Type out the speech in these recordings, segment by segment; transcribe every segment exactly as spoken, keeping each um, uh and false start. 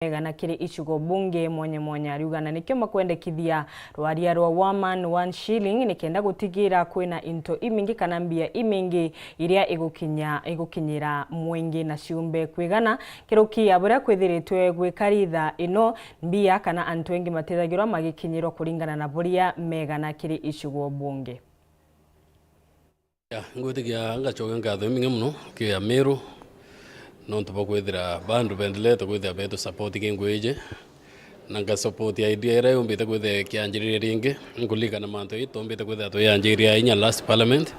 megana kiri icigo bunge mwanya mwanya, ariuga na nikio makwendekithia rwaria rwa one man, one shilling, nikenda gutigira kwina into imingi kana mbia imingi iria igukinya, igukinyira mwingi na ciumbe kwigana kiruki ya buria kwithiritwe gwikari thaa ino, mbia kana antu engi matethagirwa magikinyirwa kuringana na buria megana kiri icigo bunge. Ya, ngwitikia ngacokia nkatho imingi muno ki Amiru, nontu bwa kwithira bandu bendelete kwithira betu support ki ngugi iji, na nga support idea iria yumbite kwithira ikianjiriria ringi. Nkulikana mantu ii tumbite kwithira tuyanjiria inya last parliament,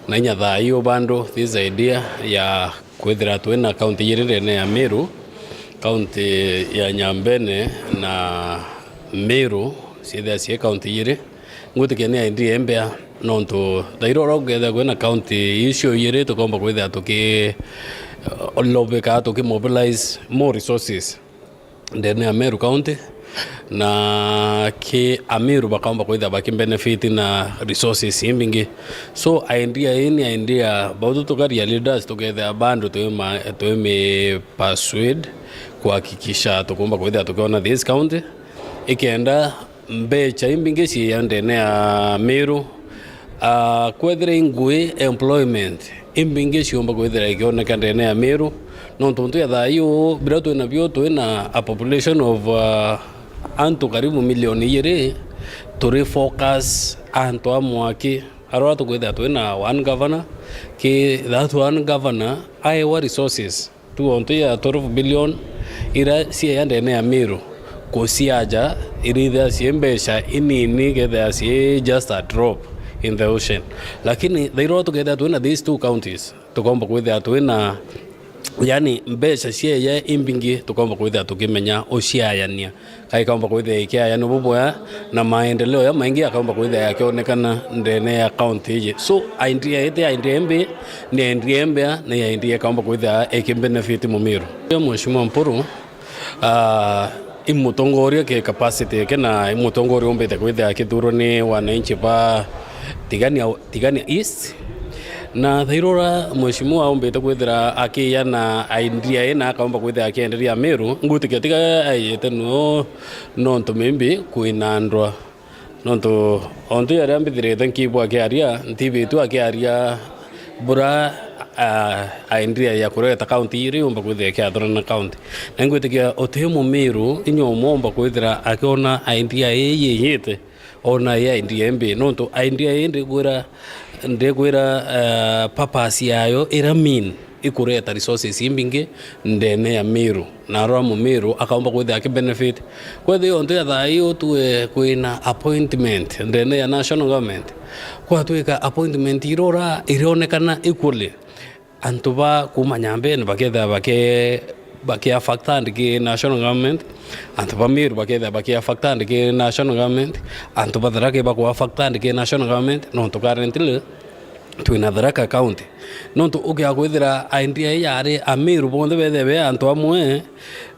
na inya thaa ii bandu this idea ya kwithira twina county ijiri ndene ya Meru, county ya Nyambene na Meru ciithira cii county ijiri. Ngwitikia ni idea imbea, nontu thaira uria ukethira kwina county icio ijiri, tukomba kwithira tuki, uh, lobby kana tuki mobilize more resources ndene ya Meru County, na ki Amiru bakaomba kwithira baki benefit na resources imbingi. So idea ii ni idea bautu tukaria leaders tukethira bandu twima-, twimi persuade kuhakikisha tukumba kwithira tukiona this county, ikenda mbecha imbingi ciiya ndene ya Meru. Ah, kwethira i ngugi, employment imbingi ciumba kwithira ikioneka ndene ya Meru, nontu untu ya thaa ii uu, biria twina bio, twina a population of, ah, antu karibu milioni ijiri, turi focus antu a mwaki, arora tukwithira twina one governor, ki that one governor aewa resources tu ontu ya twelve billion iria cieya ndene ya Meru kuciaja, irithia cii mbeca inini, kethia cii just a drop in the ocean. Lakini thaira tukethia twina these two counties, tukomba kwithia twina, yani, mbeca cieya imbingi tukomba kwithia tukimenya uciayania. Kaikaomba kwithia ikiayania bubwea, na maendeleo ya maingi yakaomba kwithia yakionekana ndene ya county iji. So, idea iti idea imbi, ni idea imbea, ni idea ikaomba kwithia ikibenefit Mumiru. Mheshimiwa Mpuru, ah, i mutongoria ki capacity yake, na i mutongoria umbite kwithia akithurwa ni wananchi ba Tigania, Tigania East. Na thairura mheshimiwa aumbite kwithira akiya na idea ii na akaumba kwithira akienderia Meru, ngwitikia tiga aiyite nio, nontu maybe kwina ndwa. Nontu ontu jaria mbithirite nkiigua akiaria, ntibitu akiaria bura, ah, idea ya kureta county iri yumba kwithira ikiathurana county. Na ngwitikia uti Mumiru inya umwe umba kwithira akiona idea ii yiyite. Ona ya idea imbi, nontu idea ii ndikwira, ndikwira, eh, purpose yayo ira main ikureta resources imbingi ndene ya Meru, na arora Mumiru akaumba kwithia aki benefit. Kwethia ontu ya thaa ii utue kwina appointment ndene ya national government, kwatwika appointment irora irionekana equally. Antu ba kuuma Nyambene bakethira bake-, bakia factor ki national government, antu ba Meru bakethira bakia factor ki national government, antu ba Tharaka bakwa factor ki national government, nontu currently twina Tharaka County. Nontu ukia kwithira idea ii yari a Meru bonthe bethire be antu amwe,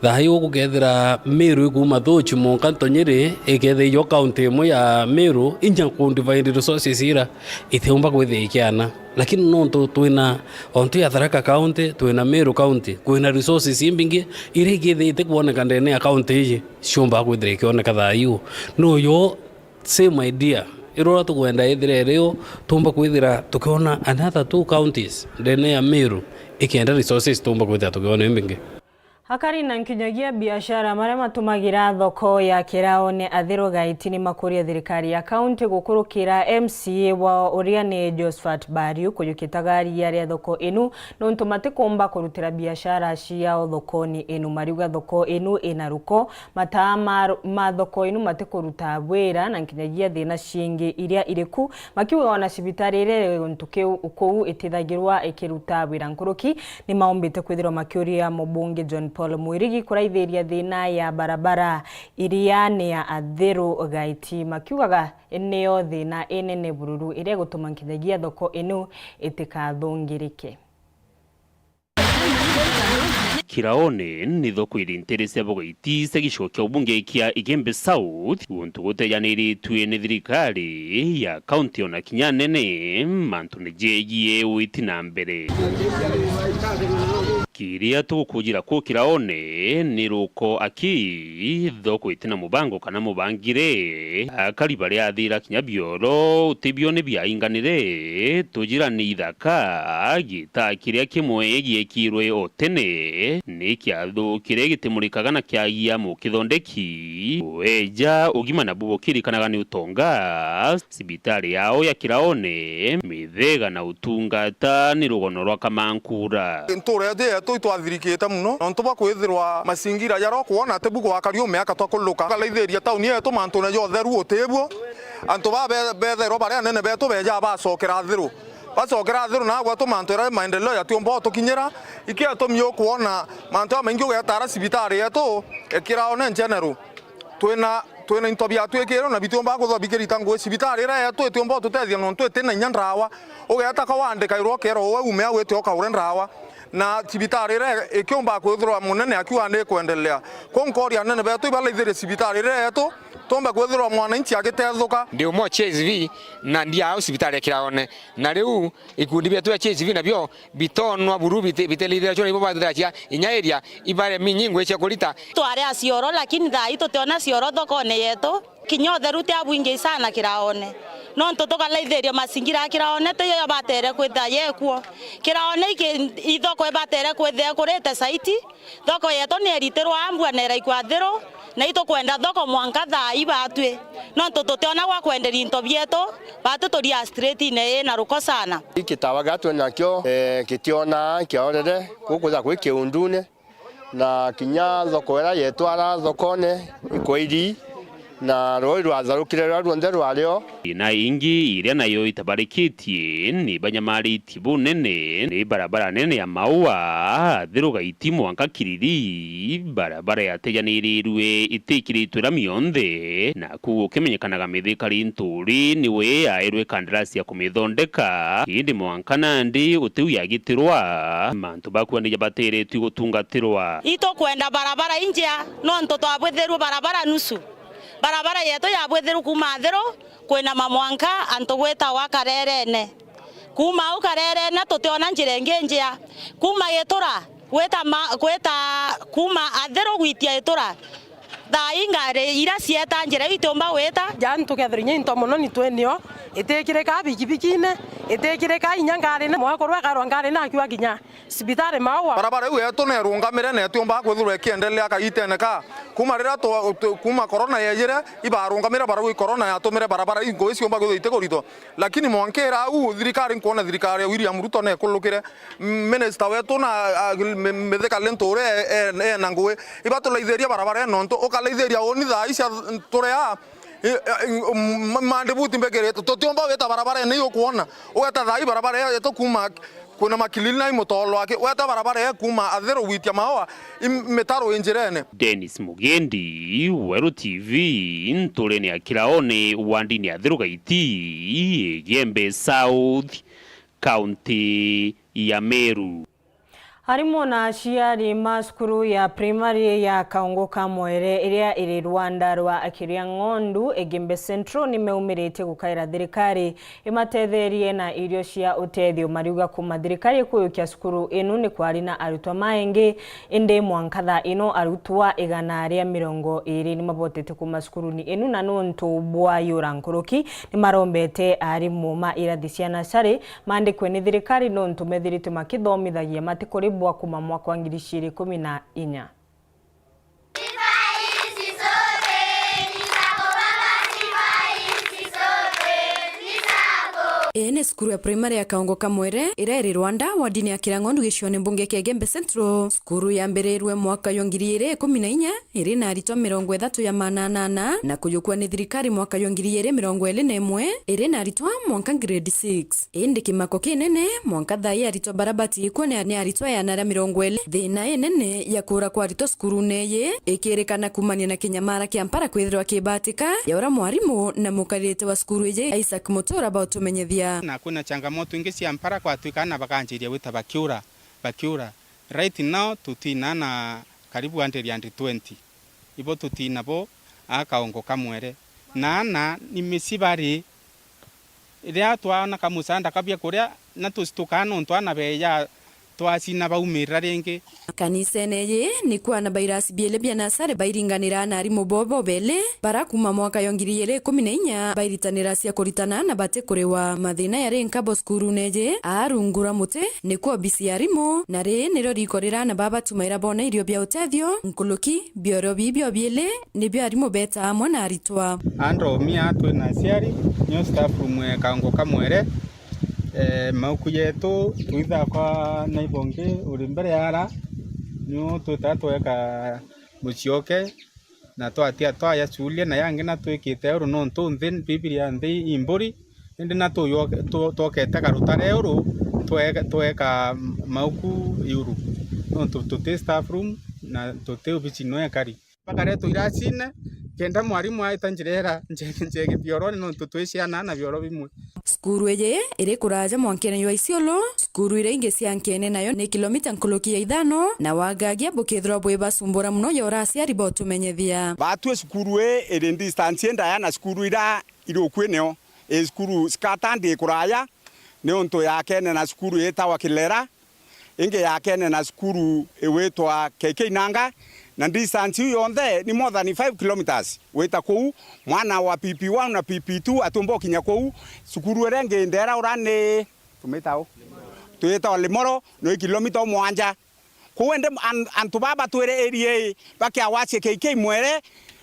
thaa ii ugukethira Meru ikuuma Thuchi monka Ntonyiri, ikethira ijo county imwe ya Meru, inya ku divide resources ira itiumba kwithia ikiana. Lakini nontu twina, ontu ya Tharaka County, twina Meru County, kwina resources imbingi iria ikithite kwoneka ndene ya county iji, ciumba kwithira ikioneka thaa iu. Nuyo same idea, irora tukwenda ithire irio, tumba kwithira tukiona another two counties ndene ya Meru, ikenda resources tumba kwithira tukiona imbingi. Akari na nkinyagia biashara maria matumagira thoko ya Kiraone Athiru Gaiti ni makuria thirikari ya kaunti gukurukira M C A wao uria ni Josphat Bariu kujukitaga ria ria thoko inu, nontu matikumba kurutira biashara ciao thokoni inu. Mariuga thoko inu ina ruko, mataa ma, ma thoko inu matikuruta wira, na nkinyagia thina cingi iria iriku. Makiuga ona cibitari iria iri guntu kiu kuu itithagirwa ikiruta wira nkuruki, ni maumbite kwithirwa makiuria mubunge John Paul Mwirigi kuraithiria thina ya barabara iria ni ya Athiru Gaiti, makiugaga niyo thina inene bururu iria igutuma nkinyagia thoko inu itikathungirike. Kiraone ni thoko iri ntere cia Bogaiti cia gicigo kia ubunge kia Igembe South, guntu gutejaniritue ni thirikari ya kaunti ona kinya nene mantune jegie witi na mbere. Kiria tugukujira ku kiraone ni ruko aki, thoko iti na mubango kana mubangire, akari baria athira kinya bioro utibio ni biainganire, tujira ni ithaka, gita kiria kimwe giekirwe o tene ni kiathu kiria gitimurikaga na kiagia mukithondeki. Weja ugima nabu bukirikanaga ni utonga, cibitari yao ya kiraone, mithega na utungata ni rugono rwa Kamankura. Ntuura yetu yetu itwathirikite mono nontu bwa kwithirwa masingira jaria ukwona tibu gwakari umiaka twakuruka. Tukaraithiria tauni yetu mantune ja utheru utibuo. Antu baa be-, bethairwa bari anene betu beja bacokera thiru. Bacokera thiru na gwetu mantu jaria maendeleo jatiumba utukinyira. Ikio gitumi ukwona mantu jamaingi ugetara cibitari yetu ikiraone general. Twina, twina into biatwikirwe na bitiumba kuthwa bikirita ngui. Cibitari iria yetu itiumba ututethia nontu iti na inya ndawa. Ugeeta ka wandikairwa ukeerwa uwe ume au iti ukagure ndawa. Na cibitari iria ikiumba kwithirwa munene akiuga ni ikwendelea. Kwou nkooria anene betu ibaraithirie cibitari iria yetu, tuumbe kwithirwa mwananchi agitethuka. Ndi umwe o C S V na ndi au cibitari ya Kiraone. Na riu ikundi bietu bia C S V nabio bitonwa buru biti-, bitelithira cio na ibo bathiracia inya area ibare minyi ngui cia kurita. Twari a cioro, lakini thaa ii tutiona cioro thokone yetu. Kinya utheru ti abwingi sana Kiraone. Nontu tukaraithiria masingira a Kiraone tiyo batere kwithira yekuo. Kiraone iki-, ithoko ibatere kwithira ikurite saiti. Thoko yetu ni eritirwa mbua na iraikwa thiru, na itukwenda thoko mwanka thaa ii batwi, nontu tutiona gwa kwenderia into bietu, batwi turia street-ine ii na ruko sana. Ii kitawa gia twi nakio, eh, kitiona kiorere, gukuja kwi kiundune, na kinya thoko iria yetwara thokone ikwairi, na rui rwatharukire ruria ruonthe rwario. Thina ingi iria nayo itabarikitie ni banyamaritie bunene ni barabara nene ya Maua, Thiru Gaiti mwanka Kiriri, barabara yatejanirirue itikiritwe rami yonthe, naku gukimenyekanaga mithikari Nturi niwe yairwe kandarasi ya kumithondeka, indi mwanka nandi utiu yagitirwa, mantu bakuanija bateretue gutungatirwa. Itukwenda barabara injea, nontu twabwithirue barabara nusu. Barabara yetu yabwithirue kuuma Athiru kwinama mwanka antu gwitawa Karerene. Kuuma au Karerene tutiona njira ingi njea. Kuuma Gitura gwita ma-, gwita kuuma Athiru gwitia Gitura, thaa ii ngari iria cieta njira iu itiumba gwita. Jaani tukethirwa inya into mono ni twinio, itikirika bikibikine, itikirika inya ngarine, mwekuru ekarwa ngarine akiuga kinya cibitari Maua. Barabara iu yetu neerungamire na itiumbaga kwithirwa ikiendelea kagiitene ka. Kuuma riria twa-, tu-, kuuma corona yeejire, ibarungamire barauga i corona yatumire barabara ii ngui ciumba kwithirwa itikuritwa. Lakini mwanka ira au, thirikari, nkwona thirikari ya William Ruto neekurukire, m-, minister wetu na, a, mi-, Mithika Linturi e, e, ena ngui. Ibaturaithirie barabara ii nontu ukaraithiria uuni thaa ii cia turia, I, i, m-, mandibuti mbikirite, tutiumba gwita barabara ino iukwona. Ugeta thaa ii barabara iyo yetu kuuma kwina makilili na imutolo aki, weta barabara iyo kuuma Athiru gwitia Maua, i mitaro i njirene. Dennis Mugendi, Weru T V, nturene ya Kiraone, wandini ya Athiru Gaiti, Igembe South, kaunti ya Meru. Arimu na aciari ma cukuru ya primary ya Kaungu ka Mwere iria iri rwanda rwa Kiriang'ondu, Igembe Central, ni meumiritie gukaira thirikari imatetherie na irio cia utethio. Mariuga kuuma thirikari ikuyukia cukuru inu ni kwari na arutwa maingi, indi mwanka thaa ino arutwa igana ria mirongo iri ni mabotete kuuma cukuruni inu, na nuntu bwa yura nkuruki, ni marombete arimu ma irathi cia nursery maandikwe ni thirikari nontu methiritwe makithomithagia matikuribwa kuuma mwaka wa ngiri igiri ikumi na inya. Ii ni cukuru ya primary ya Kaongo Kamwere, iria iri Rwanda, wardini ya Kirang'ondu, gicione mbunge kia Igembe Central. Cukuru yambirirwe mwaka wa ngiri igiri ikumi na inya, iri na aritwa mirongo ithatu ya maana anana, na kuyukua ni thirikari mwaka wa ngiri igiri mirongo iri na imwe, iri na aritwa mwanka grade six. Indi kimako kinene, mwanka thaa ii aritwa bara batiikua ni, ni aritwa igana ria mirongo iri. Thina inene ya kuura kwa aritwa cukurune iji ikirikana kuumania na kinyamara kia mpara kwithirwa kibatika, ya uria mwarimu na mukaririte wa cukuru iji, Isaac Mutura, bautumenyithia. Na kwina changamoto ingi cia mpara, kwatwika aana bakanjiria gwita bakiura, bakiura. Right now, tutina aana karibu hundred and twenty. Ibo tutina bo aa Kaongo Kamwere. Na aana ni micii bari. Riria twaona kamusaanda ka biakuria, na tucitukaa nontu aana beeja Twacina baumirira ringi. Kanisene iji ni kwa ana bairasi bieli bia nasari bairinganira na arimu bobo beli, bara kuma mwaka yo ngiri igiri ikumi na inya bairitanira cia kuritana na batikuriwa. Mathina yari nkabo cukurune iji, aa rungu rwa muti, ni kwa obisi ya arimu, na rii nirio riko rira ana baba batumaira bona irio bia utethio, nkuruki, bioro bibi bieli, nibio arimu beta amwe na aritwa. Andromia twina aciari, nio staff room e kaongo kamwere. Eh, mauku jetu twithaa kwa naibongi uri mbere ara, niu twitaga tweka mucioke, na twatia twayacuria, na yangi na twikite uru nontu nthi, Bibilia nthi i mburi, indi na tuyoke-, tu-, twokete karutare uru, tweka, tweka mauku iuru, nontu tuti staff room na tuti obici no ekari. Bakaretwa iracine, kenda mwarimu aita njira ira nje-, njege biorone, nontu twi ciana na bioro bimwe. Cukuru iji iri kuraja mwankene jwa Isiolo, cukuru iria ingi cia nkene nayo ni kilomita nkuruki ya ithano, na wagagia bukethirwa bwi bacumbura mono ja uria aciari botumenyethia. Batwi cukuru ii iri distance indaya na cukuru iria iri ukui nio. I cukuru Scattered i kuraya, niuntu yakene na cukuru yitawa Kilera, ingi yakene na cukuru igwitwa K K Nanga, na distance iu yonthe ni more than five kilometres. Wita kuu, mwana wa P P one na P P two atiumba ukinya kuu. Cukuru iria ingi ndera ura ni, tumita u? Twitawa Limoro, no i kilomita umwanja. Kuu indi an-, antu baa batwire area ii bakiawacia K K Mwere,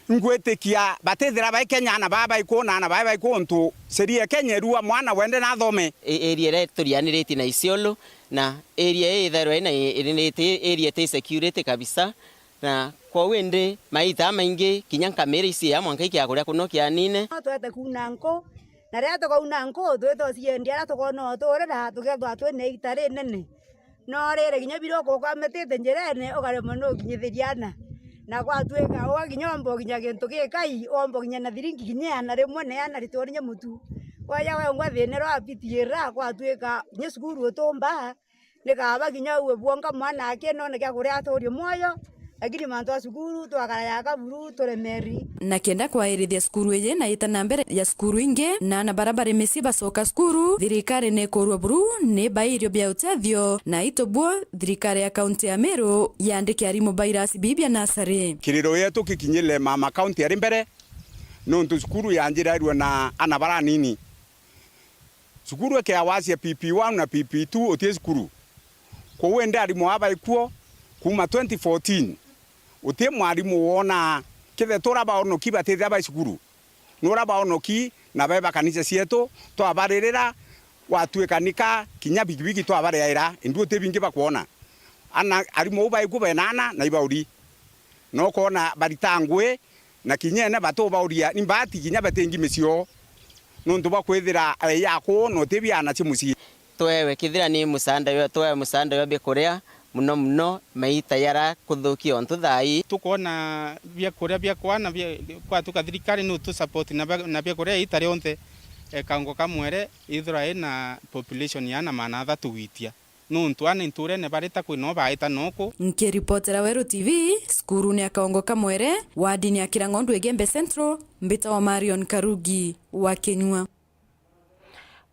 ingwitikia batithira bai Kenya ana baa baiku na ana baa baiku, untu sheria ya Kenya irua mwana wende nathome. I-, area iria turianiritie na Isiolo, na area ii ithairwa ina i-, iri-, iti area iti security kabisa, na kwou indi maita jamaingi kinya nkamira iciia mwanka ikiakuria kuno kianine. No twete kuuna nku, na riria tukauna nku, twite uciendia aria tukoona uturira, tukethirwa twina igita rinene. No riri, kinya biria ukukamitite njirene, ukaremwa ni ukinyithiria ana. Na gwatuika, uga kinya omba ukinya gintu gikai, omba ukinya na thiringi kinya iana rimwe na iana ritorinye mutu. Waja wengwa thina rwa pitiira, gwatuika kinya cukuru utumba, ni kaaba kinya uwe bwonka mwana aki none gia kuria aturie mwoyo, lakini mantu a cukuru twakara ya kaburu turemeri. Na kenda kwairithia cukuru iji na ita na mbere ya cukuru ingi, na ana bara bari micii bacoka cukuru, thirikari ni ikurua buru ni bairio bia utethio, na ito buo thirikari ya kaunti ya Meru yandike arimu ba irasi bii bia nasari. Kiriro yetu kikinyire mama kaunti ari mbere, nontu cukuru yanjirairwe na ana baranini. Cukuru ikiawacia P P one na P P two uti cukuru. Kwou indi arimu aa baikuo kuuma twenty fourteen, uti mwarimu woona. Kethira uria baonoki batithira bai cukuru, nuria baonoki na beba kanisa cietu, twabaririra, gwatuika nika kinya bigibigi twabariaira, indi uti bingi bakwona. Ana, arimu au baikuo bena ana na ibauri. Na ukoona barita ngui, na kinya ene batubauria ni mbaati kinya batingi micii yoo, nontu bwa kwithira aei akuu na uti biana cia mucii. Twewe kethira ni musaanda jwa, twewe musaanda jwa biakuria, muno muno maita jaria kuthukia untu thaa ii. Tukoona biakuria bia kwana bia, kwatuka thirikari ni utu support na bia, na biakuria iita rionthe, e, kaungo ka Mwere ithirwa ina population ya ana maana athatu gwitia. Nontu ana nturene barita kwi no baita noku. Nkiripotera Weru T V, cukurune ya Kaongo ka Mwere, wadini ya Kirang'ondu Igembe Central, mbitawa Marion Karugi wa Kinyua.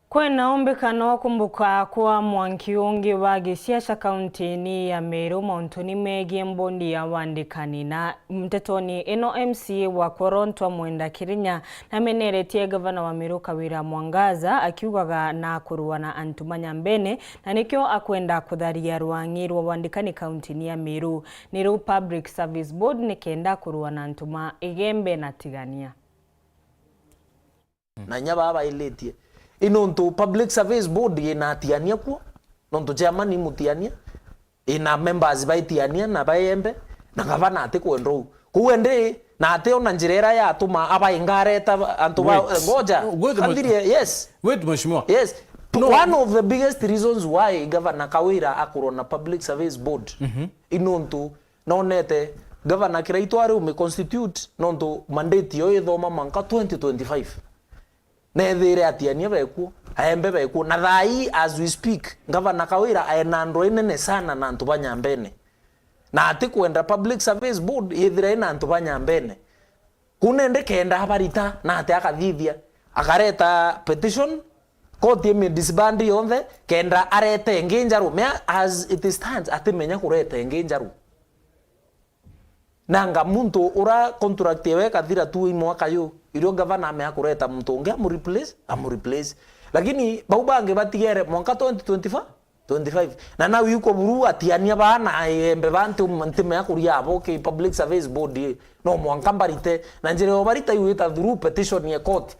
Kwina umbikano wa kumbuka kwa mwanki ungi wa gisiasa kauntini ya Meru mauntuni megii mbondi ya wandikani na Ntetoni ino, M C A wa Kworontwa Mwenda Kirinya nameneretie gavana wa Meru Kawira Mwangaza akiugaga na kurua na antu ba Nyambene, na nikio akwenda kutharia rwang'i rwa wandikani kauntini ya Meru. Ni riu Public Service Board nikenda kurua na antu ma Igembe na Tigania. Na inya baa bailitie. I nontu Public Service Board ina atiania kuo, nontu chairman i mutiania, ina members ba itiania na ba Igembe, na gavana atikwenda uu. Kuu endi, na ati ona njira iria yatuma abainga areta antu ba. Wait. Ngoja. Wait, mwe-, Athirie, yes. Wait, mheshimiwa. Yes. No. One of the biggest reasons why Governor Kawira akorwo na Public Service Board, i nontu nonete Governor Kiraitu ari umiconstitute nontu mandate yo ithoma mwanka twenty twenty-five. Nethire atiania bekuo, aembe bekuo. Na thaa ii, as we speak, Governor Kawira aena ndwaa inene sana na antu ba Nyambene. Na atikwenda Public Service Board yithire ina antu ba Nyambene. Kuu nende kenda abarita, na ati akathithia? Akareta petition, Koti imi disband yonthe, kenda arete ingi njaru. Mea as it stands, atimenya kureta ingi njaru. Nanga muntu ura contract yewe ikathira tu i mwaka yu, irio gavana amea kureta muntu ungi amu replace, amu replace. Lakini bau bangi batigere mwanka twenty twenty-four, twenty-five. Na nau iko buru atiania baa na embe ba nti-, ntimea kuria abo ki Public Service Board i. No mwanka mbarite. Na njira yo barita iu ita through petition ya court.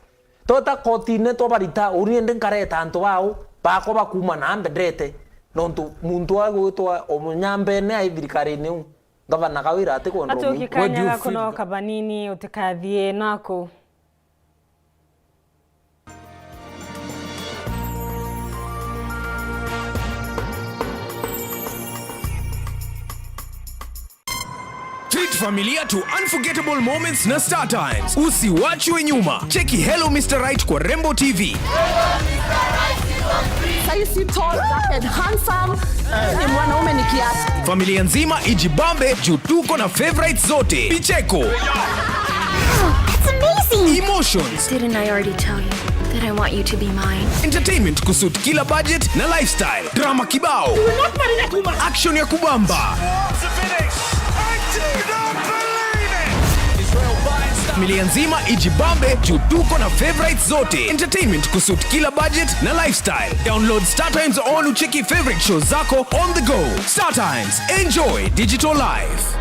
Tweta kotine twabarita, uni ndi nkareta antu bau, bakwa bakuma na mbendete. Nontu muntu agwitwa omunyambene ai thirikarine u. Gavana Kawira atikwenda. Atuki kanya gaku no kabanini utikathie naku. Treat familia to unforgettable moments na Star Times. Usiwachwe nyuma. Cheki Hello Mister Right kwa Rembo T V. Saisi tall, dark and handsome. Ni mwanaume ni kiasi. Familia nzima ijibambe juu tuko na favorites zote. Vicheko. That's amazing. Emotions. Didn't I already tell you that I want you to be mine? Entertainment kusuit kila budget na lifestyle. Drama kibao. Action ya kubamba. Familia nzima ijibambe juu tuko na favorites zote. Entertainment kusuit kila budget na lifestyle. Download Star Times on ucheki favorite shows zako on the go. Star Times, enjoy digital life.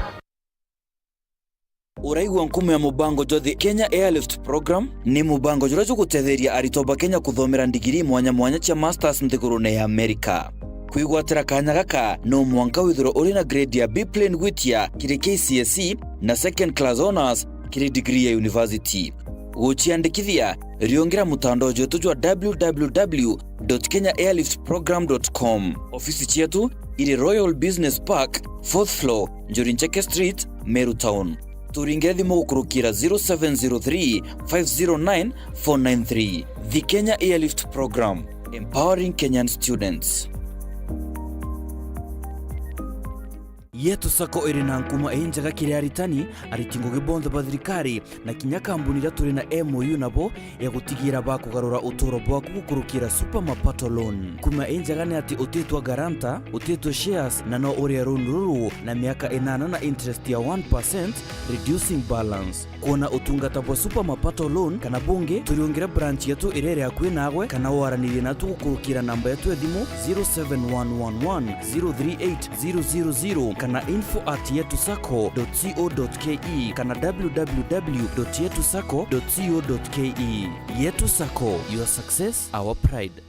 Uraigua nkumo ya mubango jwa The Kenya Airlift Program? Ni mubango juria jugutetheria aritwa ba Kenya kuthomera ndigiri mwanya mwanya cia masters nthigurune ya Amerika. Kwigwatira kanya gaka, no mwanka withirwe uri na grade ya B plain gwitia kiri K C S E na second class honours kiri degree ya university. Guciandikithia, riungira mutandao jwetu jwa w w w dot kenya airlift program dot com. Ofisi cietu iri Royal Business Park, fourth floor, Njuri Ncheke Street, Meru Town. Turingire thimu gukurukira zero seven zero three, five zero nine, four nine three. The Kenya Airlift Program, empowering Kenyan students. Yetu Sacco iri na nkuma injega kiri aritani, ariti ngugi bonthe ba thirikari, na kinya kambuni iria turi na M O U nabo ya gutigira bakugarura uturo bwaku gukurukira Super Mapato Loan. Nkuma injega ni ati utitwa guarantor, utitwe shares, na no urie loan ruru na miaka inana na interest ya one percent, reducing balance. Kwona utungata bwa Super Mapato Loan kana bungi, turiungire branch yetu iria iri akui naagwe, kana waranirie natu gukurukira namba yetu ya thimu zero seven one one one zero three eight zero zero zero kana info at yetu sacco dot co dot ke kana w w w dot yetu sacco dot co dot ke. Yetu Sacco, your success, our pride.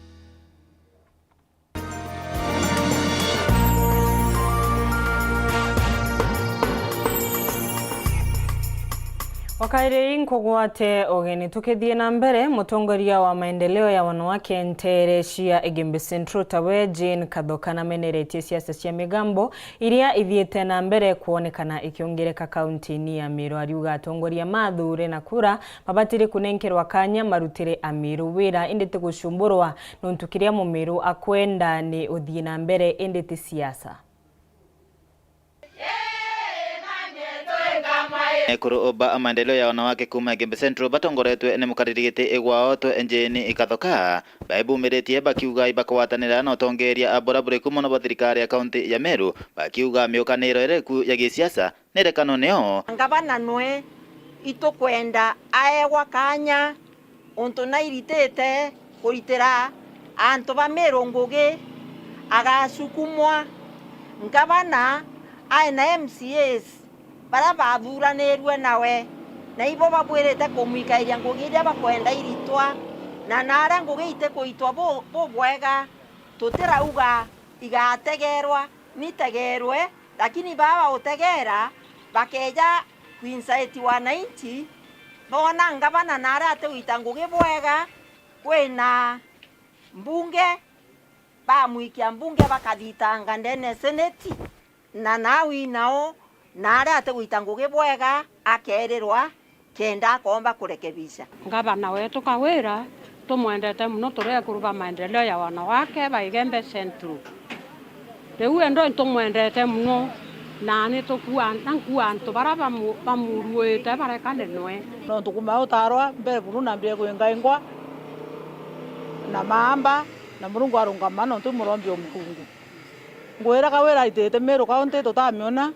Wakairi nkugwate ugeni. Tukithie na mbere, mutongoria wa maendeleo ya wanawake nteere cia Igembe Central, tawe Jane Kathoka, nameneretie siasa cia migambo iria ithiite na mbere kwonekana ikiongereka kaunti-ini ya Meru. Ariuga atongoria mathure na kura mabatire kunenkerwa kanya marutire Ameru wira, indi ti gucumburwa, nontu kiria Mumeru akwenda ni uthii na mbere, indi ti siasa. Ekuru ba maendeleo ya wanawake kuuma Igembe Central batongoretwe ni mukariri giti wao twe Jane Kathoka, baibumiritie bakiuga ibakwatanira na utongeria bura buriku mono bwa thirikari ya kaunti ya Meru, bakiuga miukaniro iria iku ya gisiasa ni irekano nio. Ngavana nwe itukwenda aegwa kanya, untu nairitite kuritira antu ba Meru ngugi, agasukumwa. Ngavana ae na M C As baria bathuranirue nawe, na ibo babwirite kumwikairia ngugi iria bakwenda iritwa, na naria ngugi itikuitwa bu-, bubwega, tutirauga igategerwa, nitegerwe, lakini baa bautegera bakeja kuincite wananchi, boona ngavana naria atigwita ngugi bwega, kwina mbunge, bamwikia mbunge bakathitanga ndene seneti, na nawi nao naria atigwita ngugi bwega akerirwa kenda akomba kurekebisha. Ngavana wetu Kawira tumwendete mono, turi ekuru ba maendeleo ya wanawake ba Igembe Central. Riu endo nitumwendete mono, na nitukua, na nkua antu baria bamu-, bamuruite barekane nwe. Nontu kuma utarwa mbere buru na mbere kwingaingwa, Na maamba, na Murungu arungama nontu i murombi o Murungu. Ngwira kawira aitite Meru County tutamiona,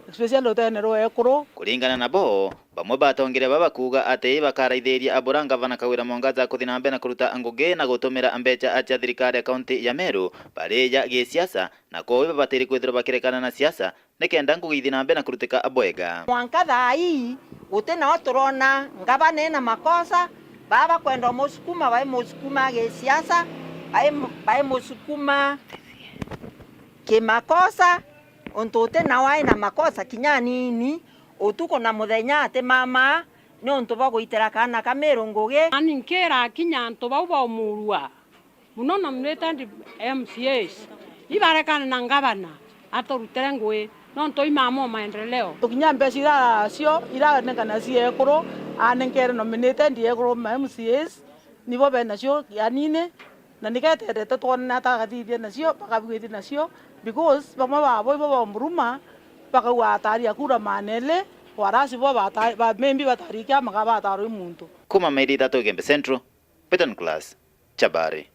especially utene rwa ekuru. Kuringana na bo, bamwe ba atongeria baba bakuuga ati bakaraithiria abura Ngavana Kawira Mwangaza kuthi na mbere na kuruta ngugi na gutumira mbeca cia thirikari ya kaunti ya Meru bari ya gisiasa, na kwoou babatiri kwithirwa bakirekana na siasa nikenda ngugi ithi na mbere na kurutika bwega. Mwanka thaa ii guti nao turona ngavana ena makosa, baa bakwenda umusukuma bai musukuma gisiasa, bai, bai musukuma kimakosa, untu uti nao ai na makosa kinya anini, utuku na muthenya ati mama, niuntu bwa guitira kaana ka Miru ngugi. Ani nkira kinya antu bau baumurua. Muno nominated M C As, ibarekane na ngavana aturutire ngugi, nontu imamo maendeleo. Tukinya mbeca iracio iranengana cia ekuru, anenkere nominated ekuru ma M C As, nibo benacio kianini, na niketendete twone ata agathithia nacio, bakabwithia nacio, because bamwe babo ibo baumuruma, bakauga ataria kura manele, whereas bo bata-, ba-, maybe batari kiama ka batarwi muntu. Kuma Maili Ithatu, Igembe Central, Beton Class, Chabari.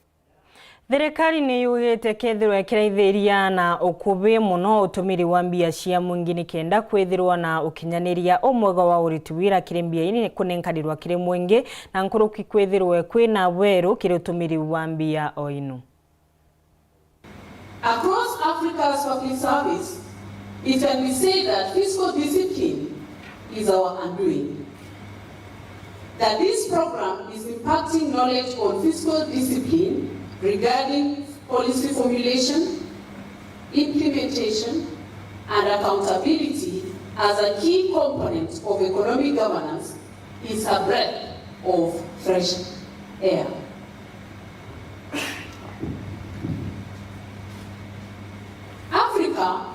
Thirikari ni yugite kethirwa ikiraithiria na ukubi muno utumiri wa mbia cia mwingi nikenda kwithirwa na ukinyaniria umwega wa uriti wira kiri mbia ini kunenkanirwa kiri mwingi, na nkuruki kwithirwe kwina weru kiri utumiri wa mbia o inu. Across Africa's public service, it can be said that fiscal discipline is our undoing. That this program is impacting knowledge on fiscal discipline regarding policy formulation, implementation, and accountability as a key component of economic governance is a breath of fresh air. Africa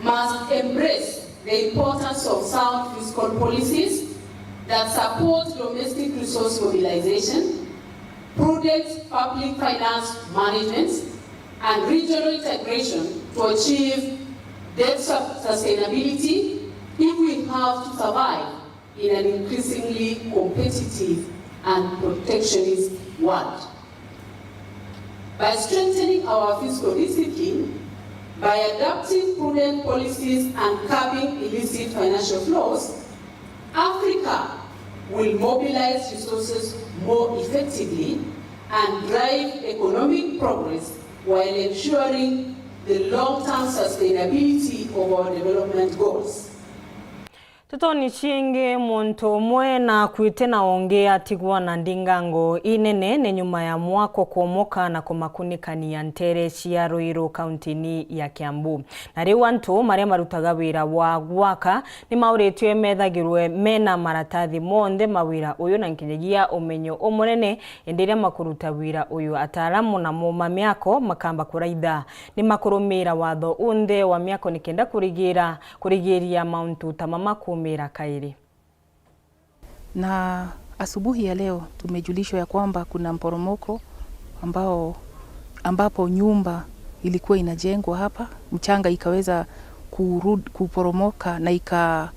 must embrace the importance of sound fiscal policies that support domestic resource mobilization, prudent public finance management, and regional integration to achieve debt sub-, sustainability if we have to survive in an increasingly competitive and protectionist world. By strengthening our fiscal discipline, by adopting prudent policies and curbing illicit financial flows, Africa will mobilize resources more effectively and drive economic progress while ensuring the long-term sustainability of our development goals. Tutoni ciingi, muntu umwe na kwite na ungi atigwa na ndingango inene ni nyuma ya mwako kuomoka na kumakunikania ntere cia Ruiru, kaunti-ini ya Kiambu. Na riu antu maria marutaga wira wa gwaka ni mauritue methagirwe mena maratathi monthe ma wira uyu na nkinyagia umenyo umunene, indi riria makuruta wira uyu, ataalamu na muma miako makamba kuraitha. Ni makurumira watho unthe wa miako nikenda kurigira, kurigiria mauntu ta mama kumira kairi. Na asubuhi ya leo tumejulishwa ya kwamba kuna mporomoko ambao, ambapo nyumba ilikuwa inajengwa hapa, mchanga ikaweza kurud-, kuporomoka na ika-,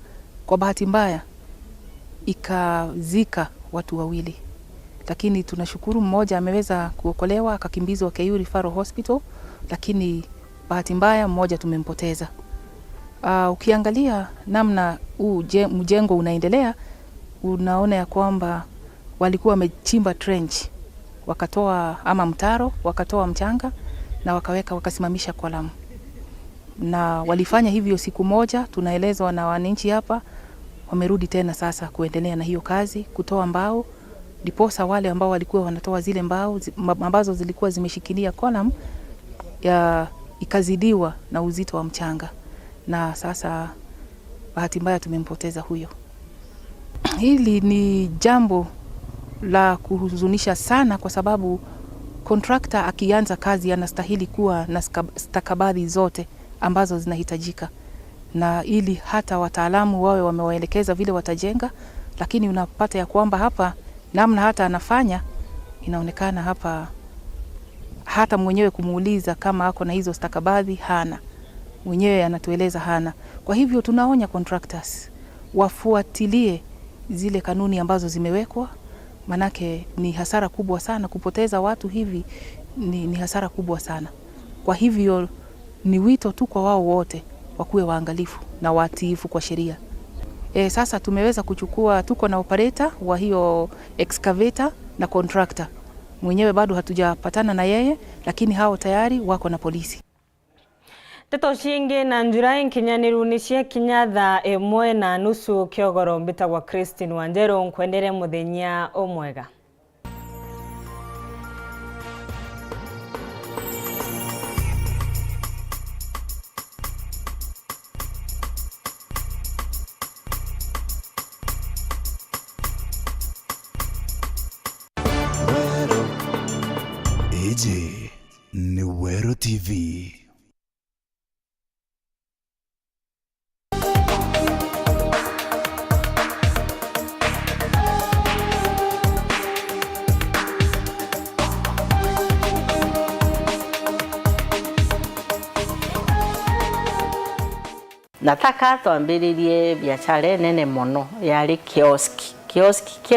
kwa bahati mbaya ikazika watu wawili. Lakini tunashukuru mmoja ameweza kuokolewa, akakimbizwa K U Referral Hospital, lakini bahati mbaya mmoja tumempoteza. Ah, ukiangalia namna huu je-, mjengo unaendelea, unaona ya kwamba walikuwa wamechimba trench, wakatoa, ama mtaro, wakatoa mchanga na wakaweka, wakasimamisha column. Na walifanya hivyo siku moja, tunaelezwa na wananchi hapa, wamerudi tena sasa kuendelea na hiyo kazi, kutoa mbao, ndiposa wale ambao walikuwa wanatoa zile mbao zi-, ma-, ambazo zilikuwa zimeshikilia column ya, ikazidiwa na uzito wa mchanga. Na sasa bahati mbaya tumempoteza huyo. Hili ni jambo la kuhuzunisha sana, kwa sababu contractor akianza kazi anastahili kuwa na ska-, stakabadhi zote ambazo zinahitajika, na ili hata wataalamu wawe wamewaelekeza vile watajenga, lakini unapata ya kwamba hapa namna hata anafanya, inaonekana hapa hata mwenyewe kumuuliza kama ako na hizo stakabadhi, hana. Mwenyewe anatueleza hana. Kwa hivyo tunaonya contractors wafuatilie zile kanuni ambazo zimewekwa, Manake ni hasara kubwa sana, kupoteza watu hivi ni, ni hasara kubwa sana. Kwa hivyo ni wito tu kwa wao wote wakuwe waangalifu na watiifu kwa sheria. E, sasa tumeweza kuchukua, tuko na operator wa hiyo excavator na contractor. Mwenyewe bado hatujapatana na yeye, lakini hao tayari wako na polisi. Ndeto ciingi na njura inkinyaniru ni ciakinya thaa imwe na nusu kiogoro. Mbitagwa Christine Wanjeru, nkwenderia muthenya umwega. Weru. Iji ni Weru T V. Nataka twambiririe biashara inene mono, yari kioski. Kioski kira